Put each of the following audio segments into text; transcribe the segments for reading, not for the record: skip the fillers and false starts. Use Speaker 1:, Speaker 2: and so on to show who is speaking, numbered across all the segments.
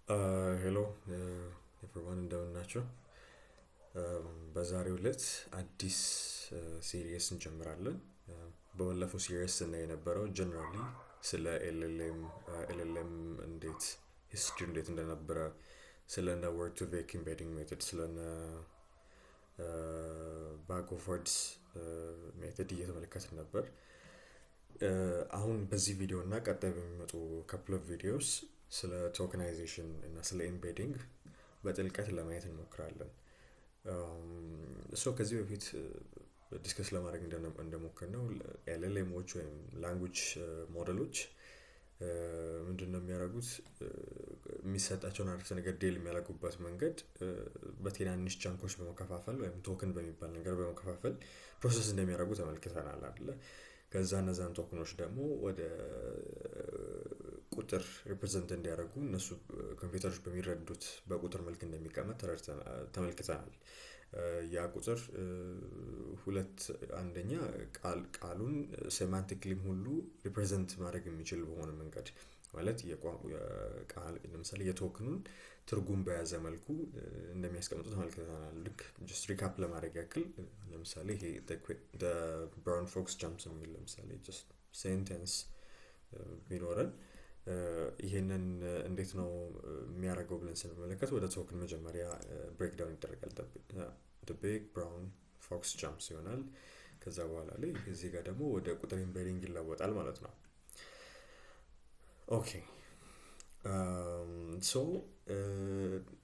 Speaker 1: Hello everyone፣ እንደምናችሁ። በዛሬው ዕለት አዲስ series እንጀምራለን። በባለፈው series ስናይ የነበረው generally ስለ LLM፣ LLM እንዴት history እንዴት እንደነበረ፣ ስለነ word2vec embedding method፣ ስለነ bag of words method እየተመለከትን ነበር። አሁን በዚህ ቪዲዮ እና ቀጣይ በሚመጡ couple of videos ስለ tokenization እና ስለ embedding በጥልቀት ለማየት እንሞክራለን። So ከዚህ በፊት discuss ለማድረግ እንደሞከርነው LLM ኦች ወይም language model ኦች ምንድን ነው የሚያደርጉት? የሚሰጣቸውን አረፍተ ነገር deal የሚያደርጉበት መንገድ በትናንሽ chunk ኦች በመከፋፈል ወይም token በሚባል ነገር በመከፋፈል process እንደሚያደርጉ ተመልክተናል አይደለ? ከዛ እነዛን token ኦች ደግሞ ወደ ቁጥር represent እንዲያደርጉ እነሱ ኮምፒውተሮች በሚረዱት በቁጥር መልክ እንደሚቀመጥ ተመልክተናል። ያ ቁጥር ሁለት፣ አንደኛ ቃሉን semantically ም ሁሉ represent ማድረግ የሚችል በሆነ መንገድ፣ ማለት ቃል ለምሳሌ የ token ኑን ትርጉም በያዘ መልኩ እንደሚያስቀምጡ ተመልክተናል። ልክ just recap ለማድረግ ያክል ለምሳሌ ይሄ "brown fox jumps" የሚል ለምሳሌ just sentence ቢኖረን ይሄንን እንዴት ነው የሚያደርገው ብለን ስንመለከት ወደ token መጀመሪያ breakdown ይደረጋል። "Big brown fox jumps" ይሆናል። ከዛ በኋላ ላይ እዚህ ጋር ደግሞ ወደ ቁጥር embedding ይለወጣል ማለት ነው። Okay, so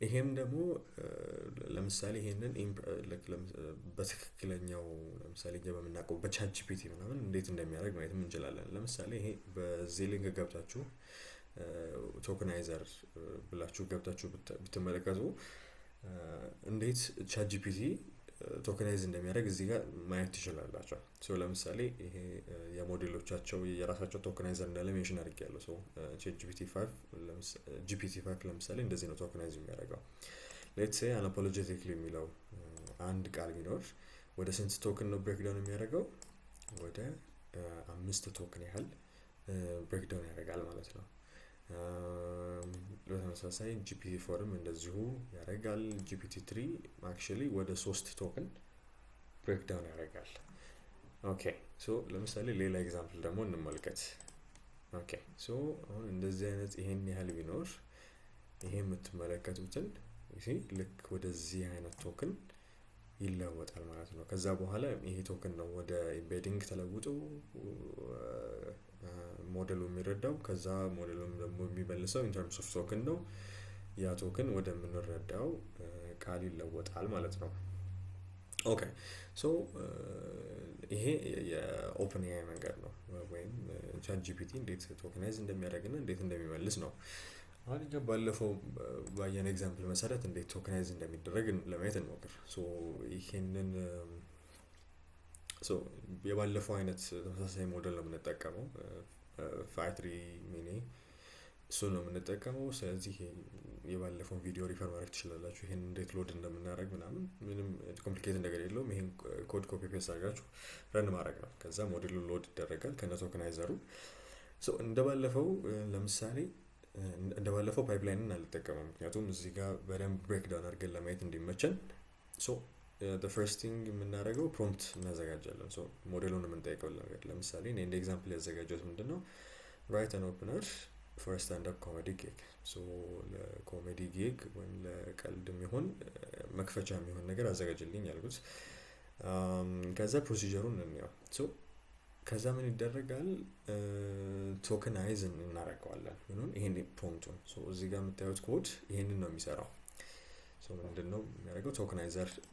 Speaker 1: ይሄም ደግሞ ለምሳሌ ይሄንን በትክክለኛው ለምሳሌ እኛ በምናውቀው በ ChatGPT ምናምን እንዴት እንደሚያደርግ ማየትም እንችላለን። ለምሳሌ ይሄ በዚህ link ገብታችሁ tokenizer ብላችሁ ገብታችሁ ብትመለከቱ እንዴት ChatGPT tokenize እንደሚያደርግ እዚህ ጋር ማየት ትችላላችሁ። So ለምሳሌ ይሄ የሞዴሎቻቸው የራሳቸው tokenizer እንዳለ mention አድርጌያለሁ። So GPT-5 ለምሳሌ እንደዚህ ነው tokenize የሚያደርገው። Let's say "unapologetically" የሚለው አንድ ቃል ቢኖር ወደ ስንት token ነው breakdown የሚያደርገው? ወደ አምስት token ያህል breakdown ያደርጋል ማለት ነው። በተመሳሳይ GPT-4 ም እንደዚሁ ያደርጋል። GPT-3 actually ወደ ሶስት token breakdown ያደርጋል። Okay, so ለምሳሌ ሌላ example ደግሞ እንመልከት። Okay, so አሁን እንደዚህ አይነት ይሄን ያህል ቢኖር ይሄ የምትመለከቱትን ልክ ወደዚህ አይነት token ይለወጣል ማለት ነው። ከዛ በኋላ ይሄ token ነው ወደ embedding ተለውጦ ሞዴሉ የሚረዳው። ከዛ ሞዴሉም ደግሞ የሚመልሰው in terms of token ነው። ያ token ወደምንረዳው ቃል ይለወጣል ማለት ነው። Okay, so ይሄ የ OpenAI መንገድ ነው ወይም ChatGPT እንዴት tokenize እንደሚያደርግ እና እንዴት እንደሚመልስ ነው። አሁን እኛ ባለፈው ባየን example መሰረት እንዴት tokenize እንደሚደረግ ለማየት እንሞክር። So ይሄንን የባለፈው አይነት ተመሳሳይ ሞዴል ነው የምንጠቀመው፣ Phi-3 mini እሱ ነው የምንጠቀመው። ስለዚህ የባለፈውን ቪዲዮ refer ማድረግ ትችላላችሁ። ይሄን እንዴት load እንደምናደርግ ምናምን ምንም complicated ነገር የለውም። ይሄን code copy paste አድርጋችሁ run ማድረግ ነው። ከዛ ሞዴሉ load ይደረጋል ከነ tokenizer ኡ። እንደባለፈው ለምሳሌ እንደባለፈው pipeline ን አልጠቀምም፣ ምክንያቱም እዚህ ጋር በደንብ breakdown አድርገን ለማየት እንዲመቸን። So first thing የምናደርገው prompt እናዘጋጃለን። So ሞዴሉን የምንጠይቀው ነገር ለምሳሌ እኔ እንደ example ያዘጋጀሁት ምንድን ነው? "Write an opener for stand up comedy gig"፣ ለ comedy gig ወይም ለቀልድ የሚሆን መክፈቻ የሚሆን ነገር አዘጋጅልኝ ያልኩት። ከዛ procedure ኡን እንየው። ከዛ ምን ይደረጋል? Tokenize እናደርገዋለን ምኑን? ይሄን prompt ኡን። እዚህ ጋር የምታዩት ኮድ ይሄንን ነው የሚሰራው። ምንድን ነው የሚያደርገው?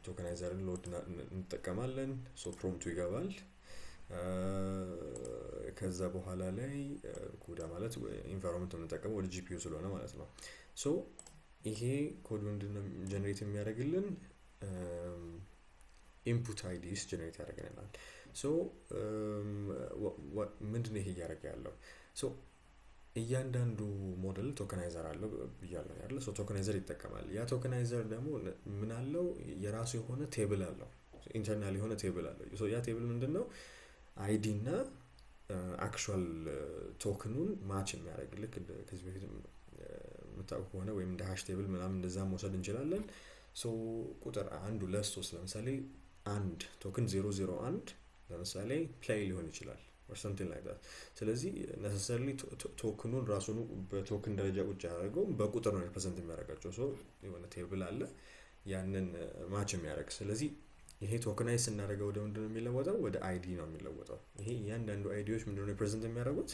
Speaker 1: Tokenizer ን load እንጠቀማለን። Prompt ኡ ይገባል። ከዛ በኋላ ላይ CUDA ማለት environment የምንጠቀመው ወደ GPU ስለሆነ ማለት ነው። So ይሄ ኮድ ምንድነው generate የሚያደርግልን? Input IDs generate ያደርግልናል። So ምንድነው ይሄ እያደረገ ያለው? So እያንዳንዱ ሞዴል tokenizer አለው ብያለሁ ያለ፣ tokenizer ይጠቀማል። ያ tokenizer ደግሞ ምን አለው? የራሱ የሆነ table አለው፣ internal የሆነ table አለው። ያ table ምንድን ነው? ID እና actual token ኑን match የሚያደርግ፣ ልክ ከዚህ በፊት የምታውቁ ከሆነ ወይም እንደ hash table ምናምን እንደዛ መውሰድ እንችላለን። So ቁጥር 1 2 3 ለምሳሌ አንድ token 001 ለምሳሌ play ሊሆን ይችላል or something like that። ስለዚህ necessarily token ኑን ራሱን በ token ደረጃ ቁጭ ያደረገው በቁጥር ነው represent የሚያደርጋቸው። So የሆነ table አለ ያንን match የሚያደርግ። ስለዚህ ይሄ tokenize ስናደርገው ወደ ምንድነው የሚለወጠው? ወደ ID ነው የሚለወጠው። ይሄ እያንዳንዱ ID ዎች ምንድነው represent የሚያደርጉት?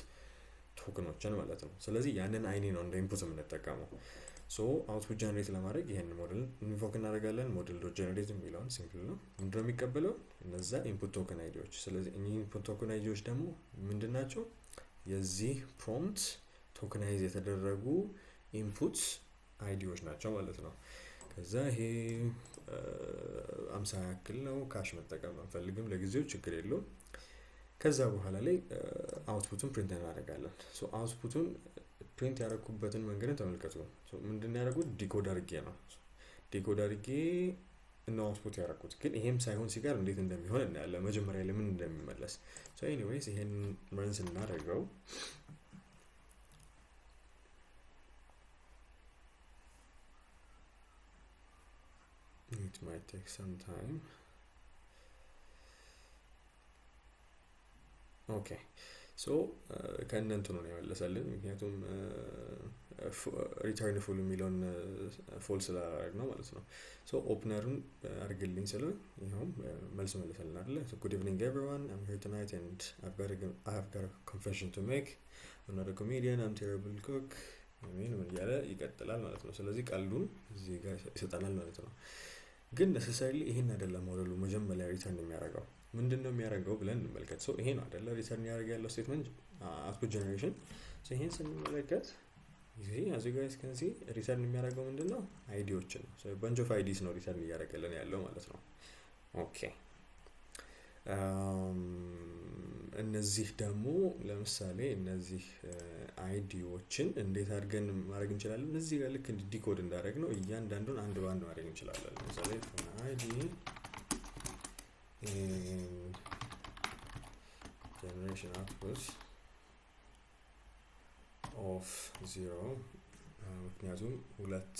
Speaker 1: Token ኖችን ማለት ነው። ስለዚህ ያንን ID ነው እንደ input የምንጠቀመው። So output generate ለማድረግ ይሄን model invoke እናደርጋለን። Model dot generate የሚለውን simple ነው። ምንድነው የሚቀበለው? እነዛ input token ID ዎች። ስለዚህ እኚህ input token ID ዎች ደግሞ ምንድናቸው? የዚህ prompt tokenize የተደረጉ input ID ዎች ናቸው ማለት ነው። ከዛ ይሄ 50 ያክል ነው። Cache መጠቀም አንፈልግም ለጊዜው፣ ችግር የለውም። ከዛ በኋላ ላይ output ኡን print እናደርጋለን። So output ኡን print ያደረኩበትን መንገድን ተመልከቱ። So ምንድነው ያደረኩት? Decode አድርጌ ነው። Decode አድርጌ ነው output ያደረኩት። ግን ይሄም ሳይሆን ሲቀር እንዴት እንደሚሆን እናያለን። መጀመሪያ ላይ ምን እንደሚመለስ። So anyways ይሄን run ስናደርገው it might take some time. Okay. So ከእነ እንትኑ ነው የመለሰልን፣ ምክንያቱም return full የሚለውን false ስላደረግ ነው ማለት ነው። So opener ኡን አድርግልኝ ስለው ይኸውም መልስ መለሰልን አይደለ? So good evening everyone, I'm here tonight and I've got a confession to make. I'm not a comedian, I'm terrible cook. ምን እያለ ይቀጥላል ማለት ነው። ስለዚህ ቀልዱን እዚህ ጋር ይሰጠናል ማለት ነው። ግን necessarily ይሄን አይደለም ሞዴሉ መጀመሪያ return የሚያደርገው። ምንድነው የሚያደርገው ብለን እንመልከት። So ይሄ ነው አይደለ return ያደርግ ያለው statement output generation። So ይሄን ስንመለከት ይሄ as you guys can see return የሚያደርገው ምንድነው? ID ዎችን ነው። So bunch of IDs ነው return እያደረገልን ያለው ማለት ነው። Okay, እነዚህ ደግሞ ለምሳሌ እነዚህ ID ዎችን እንዴት አድርገን ማድረግ እንችላለን? እዚህ ጋር ልክ እንደ decode እንዳደረግነው እያንዳንዱን አንድ በአንድ ማድረግ እንችላለን። ለምሳሌ ID in generation output of 0, ምክንያቱም ሁለት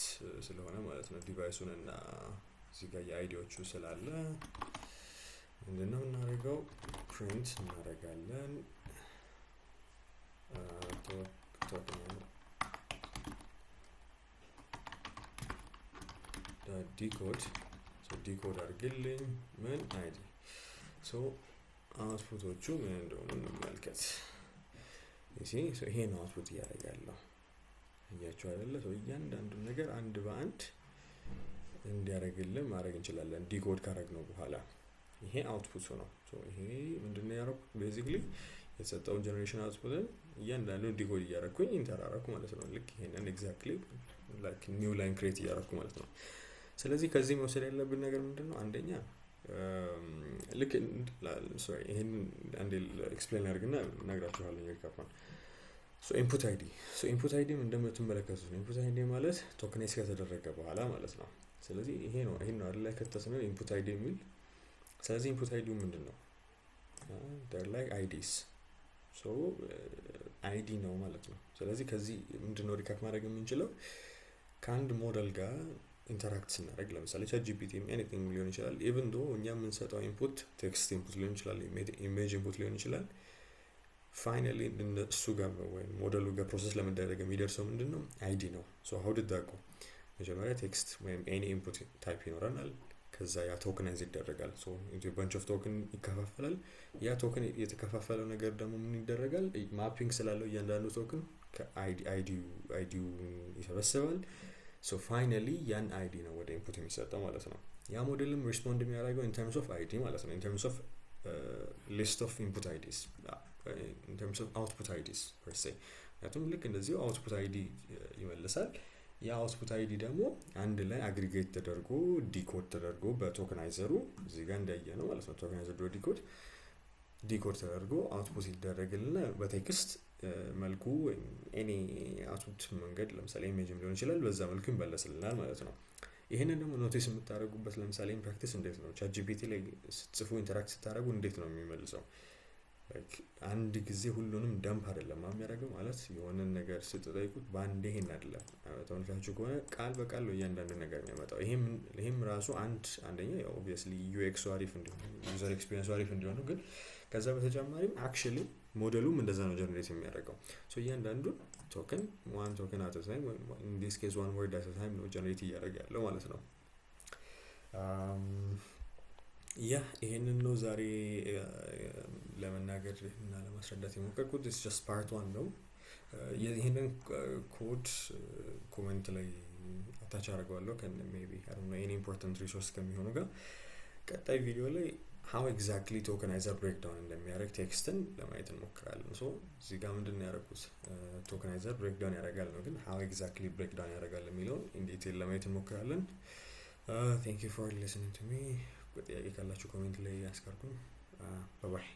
Speaker 1: ስለሆነ ማለት ነው device ኡን እና እዚህ ጋር የ ID ዎቹ ስላለ ምንድነው የምናደርገው? Print እናደርጋለን። Token decode. So decode አድርግልኝ ምን ID። So output ኦቹ ምን እንደሆኑ እንመልከት። You see? So ይሄ ነው output እያደረገ ያለው። አያችሁ አይደለ? So እያንዳንዱን ነገር አንድ በአንድ እንዲያደርግልን ማድረግ እንችላለን decode ካደረግነው በኋላ። ይሄ output ኡ ነው። So ይሄ ምንድነው ያደረኩት? Basically የተሰጠውን generation output ን እያንዳንዱን decode እያደረኩኝ enter አደረኩ ማለት ነው። ልክ ይሄንን exactly like new line create እያደረኩ ማለት ነው። ስለዚህ ከዚህ መውሰድ ያለብን ነገር ምንድነው? አንደኛ ልክ sorry ይሄን አንዴ explain አድርግና እነግራችኋለሁ recap ኡን። So input ID. So input ID እንደምትመለከቱት ነው። Input ID ማለት tokenize ከተደረገ በኋላ ማለት ነው። ስለዚህ ይሄ ነው አይደል ያከተትነው input ID የሚል። ስለዚህ input ID ምንድነው? They're like IDs. So ID ነው ማለት ነው። ስለዚህ ከዚህ ምንድነው recap ማድረግ የምንችለው? ከአንድ ሞዴል ጋር interact ስናደርግ ለምሳሌ ChatGPT anything ሊሆን ይችላል። Even though እኛ የምንሰጠው input text input ሊሆን ይችላል፣ image input ሊሆን ይችላል። Finally እሱ ጋር ወይም ሞዴሉ ጋር process ለመደረግ የሚደርሰው ምንድነው? ID ነው። So how did that go? መጀመሪያ text ወይም any input type ይኖረናል። ከዛ ያ tokenize ይደረጋል። So into bunch of token ይከፋፈላል። ያ token የተከፋፈለው ነገር ደግሞ ምን ይደረጋል? Mapping ስላለው እያንዳንዱ token ከ ID ID ው ይሰበስባል። So finally ያን ID ነው ወደ input የሚሰጠው ማለት ነው። ያ ሞዴልም respond የሚያደርገው in terms of ID ማለት ነው። In terms of list of input IDs, in terms of output IDs per se። ምክንያቱም ልክ እንደዚሁ output ID ይመልሳል። ያ output ID ደግሞ አንድ ላይ aggregate ተደርጎ decode ተደርጎ በ tokenizer ኡ እዚህ ጋር እንዳየነው ማለት ነው። Tokenizer dot decode decode ተደርጎ output ይደረግልና በ text መልኩ ወይም any output መንገድ ለምሳሌ image ም ሊሆን ይችላል፣ በዛ መልኩ ይመለስልናል ማለት ነው። ይሄንን ደግሞ notice የምታደርጉበት ለምሳሌ in practice እንዴት ነው? ChatGPT ላይ ስትጽፉ interact ስታደርጉ እንዴት ነው የሚመልሰው? Like አንድ ጊዜ ሁሉንም dump አይደለም የሚያደርገው። ማለት የሆነን ነገር ስትጠይቁት በአንድ ይሄን አይደለም። ተመልካችሁ ከሆነ ቃል በቃል ነው እያንዳንዱ ነገር የሚያመጣው። ይሄም ራሱ አንደኛ ያው obviously UX ኡ አሪፍ እንዲሆን፣ user experience ኡ አሪፍ እንዲሆኑ፣ ግን ከዛ በተጨማሪም actually ሞዴሉም እንደዛ ነው generate የሚያደርገው። So እያንዳንዱን token one token at a time፣ in this case one word at a time ነው generate እያደረገ ያለው ማለት ነው። Yeah፣ ይሄንን ነው ዛሬ ለመናገር እና ለማስረዳት የሞከርኩት። It's just part one ነው። ይህንን code comment ላይ attach አደርገዋለሁ ከነ maybe any important resource ከሚሆኑ ጋር። ቀጣይ ቪዲዮ ላይ how exactly tokenizer breakdown እንደሚያደርግ text ን ለማየት እንሞክራለን። So እዚህ ጋር ምንድን ነው ያደረጉት? Tokenizer breakdown ያደርጋል ነው፣ ግን how exactly breakdown ያደርጋል የሚለውን in detail ለማየት እንሞክራለን። Thank you for listening to me። ጥያቄ ካላችሁ comment ላይ ያስቀርኩኝ። Bye bye።